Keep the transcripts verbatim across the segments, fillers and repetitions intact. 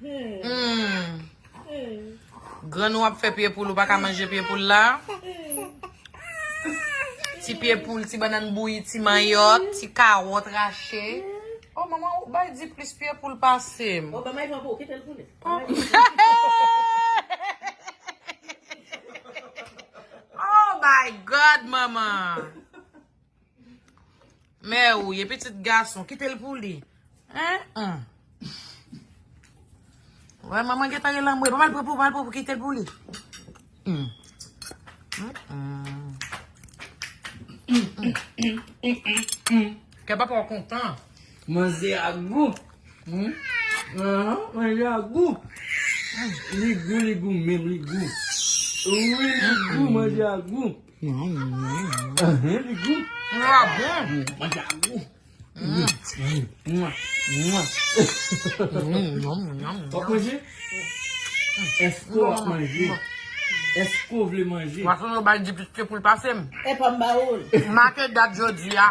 Hmm. Grann ou ap fè pye poul, ou pa ka manje pye poul la. Ti pye poul, ti bannann bouyi, ti manyòk, ti kawòt rache. Oh, manman, ou bay di plis pye poul pase m. Oh, manman, pran pou, kite l pou li. Oh my God, manman. Mè ou ye pitit gason, kite l pou li. Hein? Hein. Wè, manman gentan gen lanmou. Pa mal pran pou, pa mal pran pou, kite l pou li. Hmm. Hmm, hmm. Kè papa w kontan. Manje a gou. Hmm? Ahan, manje a gou. Li gou, li gou menm, li gou. Wi, li gou, manje a gou. Ahan, li gou. Ah bon? Manje a gou. Mwa, mwa. W ap manje? Èske w ap manje? Èske w vle manje? Gason yo bay di plis ke pou l pase m. E pa m ba ou l. Make dat jodi a.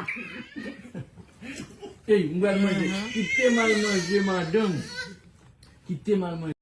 Ey, m pral manje. Kite m al manje, madanm. Kite m al manje.